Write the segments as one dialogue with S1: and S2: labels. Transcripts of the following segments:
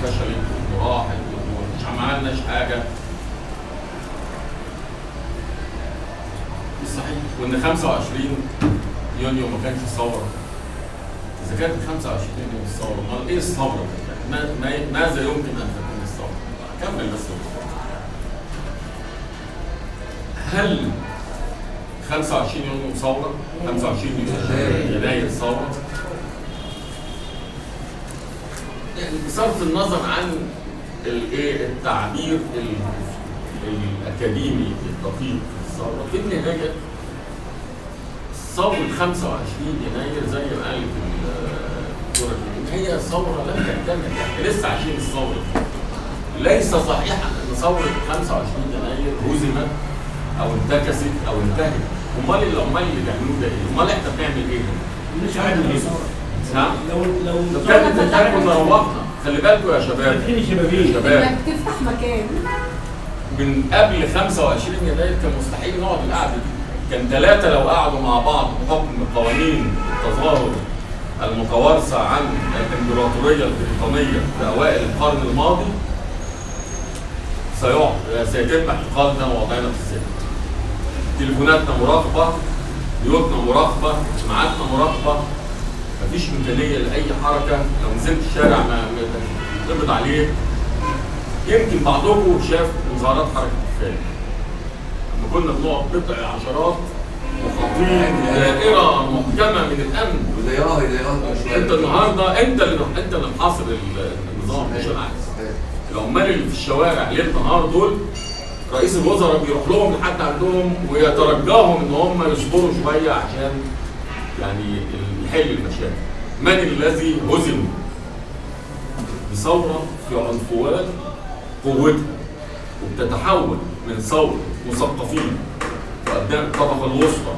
S1: فشلت وانه راحت وانه مش عملناش حاجة. مش صحيح. وان 25 يونيو ما كانش ثورة. اذا كانت 25 يونيو الثورة، امال ايه الثورة؟ ماذا يمكن ان تكون الثورة؟ كمل بس. هل 25 يونيو ثورة؟ 25 يناير ثورة؟ يعني بصرف النظر عن الايه التعبير الاكاديمي الدقيق في الثورة، في النهاية ثورة 25 يناير زي ما قالت الدكتورة هي ثورة لم تكتمل، احنا لسه عايشين الثورة. ليس صحيحا ان ثورة 25 يناير هزمت او انتكست او انتهت. امال العمال اللي بيعملوه ده ايه؟ امال احنا بنعمل ايه؟
S2: مش عارف ايه.
S1: نعم؟
S2: لو
S1: كانت انتهت كنا روحنا. خلي بالكم يا شباب، شباب
S3: انك تفتح مكان
S1: من قبل 25 يناير كان مستحيل نقعد القعدة دي. كان ثلاثة لو قعدوا مع بعض بحكم قوانين التظاهر المتوارثة عن الإمبراطورية البريطانية في أوائل القرن الماضي سيتم اعتقالنا ووضعنا في السجن. تليفوناتنا مراقبة، بيوتنا مراقبة، اجتماعاتنا مراقبة، مفيش إمكانية لأي حركة، لو نزلت الشارع ما تقبض عليك. يمكن بعضكم شاف مظاهرات حركة كفاية. لما كنا بنقعد بضع عشرات وحاطين دائرة محكمة من الأمن. أنت النهارده أنت اللي محاصر النظام مش العكس. العمال اللي في الشوارع ليل نهار دول رئيس الوزراء بيروح لهم لحد عندهم ويترجاهم ان هم يصبروا شوية عشان يعني يحل المشاكل. من الذي هزم بثورة في عنفوان قوتها وبتتحول من ثورة مثقفين وابناء الطبقة الوسطى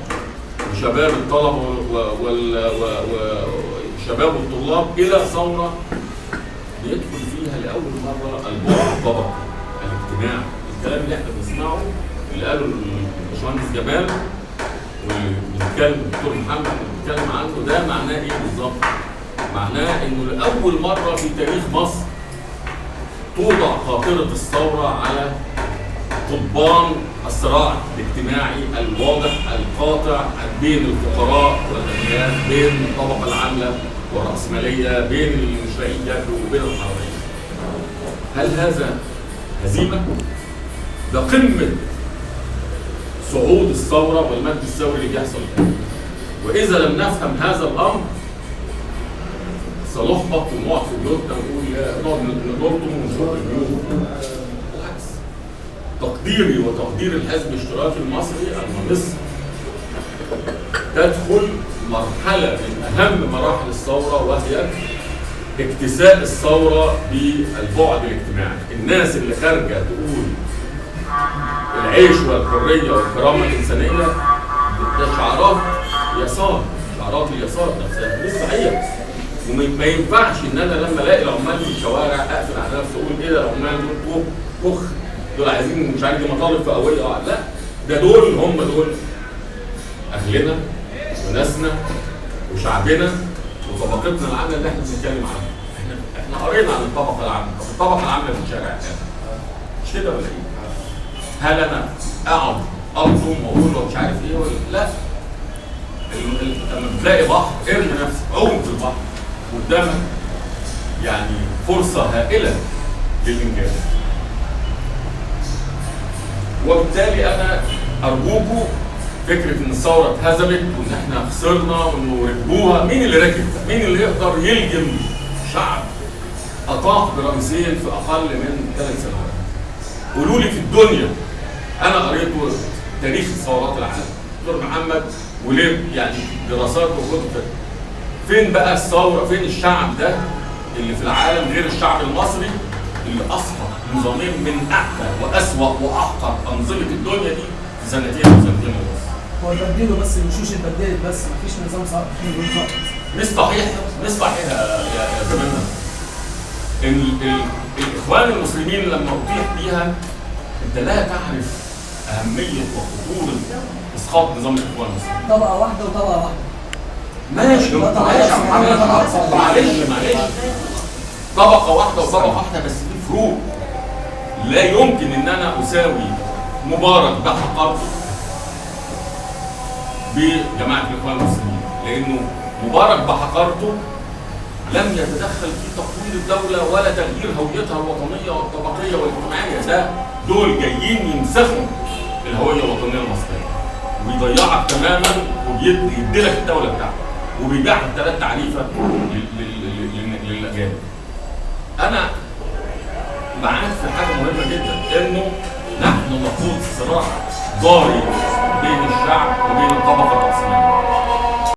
S1: وشباب الطلبة وشباب الطلاب الى ثورة بيدخل فيها لاول مرة البعد الطبقي الاجتماعي. الكلام اللي احنا بنسمعه اللي قاله الباشمهندس جمال واللي بيتكلم الدكتور محمد اللي بيتكلم عنه ده معناه ايه بالظبط؟ معناه انه لاول مرة في تاريخ مصر توضع قاطره الثورة على قضبان الصراع الاجتماعي الواضح القاطع بين الفقراء والاغنياء، بين الطبقة العاملة والراسماليه، بين اللي مش لاقيين ياكلوا وبين الحرامية. هل هذا هزيمة؟ ده قمة صعود الثورة والمجد الثوري اللي بيحصل الان. واذا لم نفهم هذا الامر سنحبط ونقعد في بيوتنا ونقول يا نقعد نلطم ونشق البيوت. بالعكس، تقديري وتقدير الحزب الاشتراكي المصري ان مصر تدخل مرحلة من اهم مراحل الثورة، وهي اكتساء الثورة بالبعد الاجتماعي. الناس اللي خارجه تقول العيش والحرية والكرامة الانسانية ده شعارات يسار، شعارات اليسار نفسها مش صحيح. وما ينفعش ان انا لما الاقي العمال في الشوارع اقفل على نفسي واقول ايه ده العمال دول كخ دول عايزين مش عارف دي مطالب فئويه، لا ده دول هم دول اهلنا وناسنا وشعبنا وطبقتنا العاملة اللي احنا بنتكلم عنها. احنا قرينا عن الطبقة العاملة، طب الطبقة العاملة في الشارع مش كده ولا ايه؟ هل انا اقعد الطم واقول مش عارف ايه ولا لا؟ لما بتلاقي بحر ارمي نفسك، عوم في البحر قدامك يعني فرصة هائلة للانجاز. وبالتالي انا ارجوكم فكرة ان الثورة اتهزمت وان احنا خسرنا وانه ركبوها، مين اللي ركب؟ مين اللي يقدر يلجم شعب اطاح برئيسين في اقل من 3 سنوات؟ قولوا لي في الدنيا. انا قريت تاريخ الثورات العالم، دكتور محمد وليه يعني دراسات وكتب، فين بقى الثورة؟ فين الشعب ده اللي في العالم غير الشعب المصري اللي اسقط نظامين من اعتى واسوأ واحقر انظمة الدنيا دي في سنتين او سنتين ونص؟
S2: هو بدلوا بس الوشوش اتبدلت بس مفيش نظام سقط، مفيش نظام سقط.
S1: مش صحيح، مش صحيح يا زميلنا. الاخوان المسلمين لما اطيح بيها انت لا تعرف اهمية وخطورة اسقاط نظام الاخوان المسلمين.
S2: طبقه واحدة وطبقه واحدة.
S1: ماشي ماشي معلش معلش. طبقه واحدة وطبقه واحدة، بس في فروق. لا يمكن ان انا اساوي مبارك بحقارته بجماعة الاخوان المسلمين، لانه مبارك بحقارته لم يتدخل في تقويض الدولة ولا تغيير هويتها الوطنية والطبقيه والاجتماعية. ده دول جايين يمسخوا الهوية الوطنية المصرية ويضيعك تماما، وبيدي لك الدولة بتاعتك وبيبيعك ثلاث تعريفه للاجانب. انا معاك في حاجة مهمة جدا، انه نحن نخوض صراع ضاري بين الشعب وبين الطبقة الراسمالية.